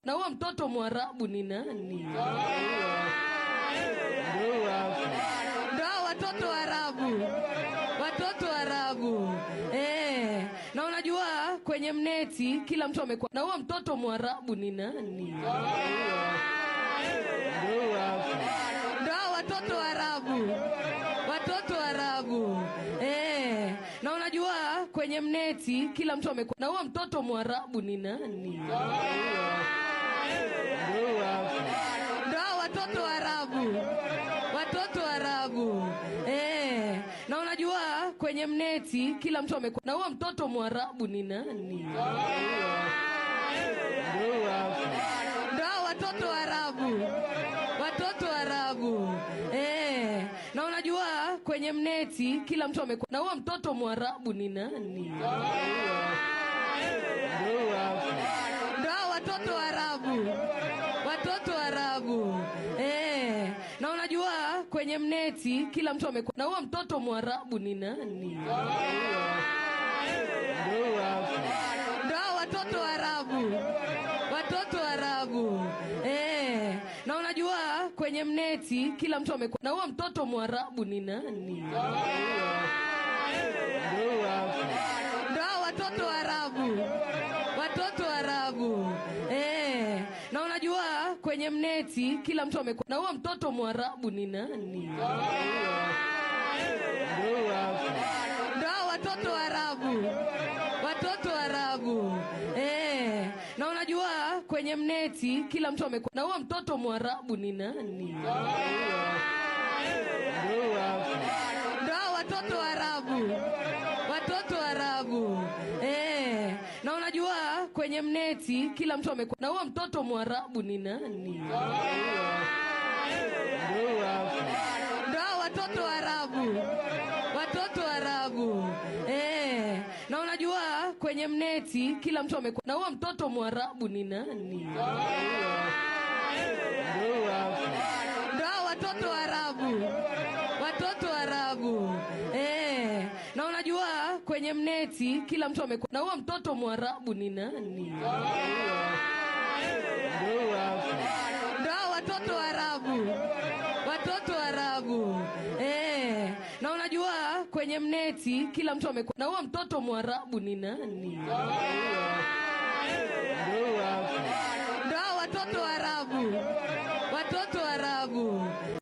Na huo mtoto Mwarabu ni nani? Ndo hao watoto Waarabu, watoto Waarabu. Na unajua kwenye mneti kila mtu amekuwa. Na huo mtoto Mwarabu ni nani? Ndo hao watoto Waarabu, watoto Waarabu. Na unajua kwenye mneti kila mtu amekuwa. Na huo mtoto Mwarabu ni nani? Ndo hao watoto Waarabu, watoto Waarabu. Na unajua kwenye mneti kila mtu amekuwa. Na huo mtoto Mwarabu ni nani? Ndo hao watoto Waarabu, watoto Waarabu. Na unajua kwenye mneti kila mtu amekuwa. Na huo mtoto Mwarabu ni nani? Ndo hao watoto Waarabu, watoto Waarabu. Na unajua kwenye mneti kila mtu amekuwa. Na huo mtoto Mwarabu ni nani? Ndo hao watoto Waarabu, watoto Waarabu. Na unajua kwenye mneti kila mtu amekuwa. Na huo mtoto Mwarabu ni nani? Ndo hao watoto Waarabu, watoto Waarabu. Na unajua kwenye mneti kila mtu amekuwa. Na huo mtoto Mwarabu ni nani? Ndo hao watoto Waarabu, watoto Waarabu. Na unajua kwenye mneti kila mtu amekuwa. Na huo mtoto Mwarabu ni nani? Ndo hao watoto Waarabu, watoto Waarabu. Na unajua kwenye mneti kila mtu amekuwa. Na huo mtoto Mwarabu ni nani? Ndo hao watoto Waarabu, watoto Waarabu. Na unajua kwenye mneti kila mtu amekuwa. Na huo mtoto Mwarabu ni nani? Ndo hao watoto Waarabu, watoto Waarabu. Na unajua kwenye mneti kila mtu amekuwa. Na huo mtoto Mwarabu ni nani? Ndo hao watoto Waarabu, watoto Waarabu. Na unajua kwenye mneti kila mtu amekuwa. Na huo mtoto Mwarabu ni nani?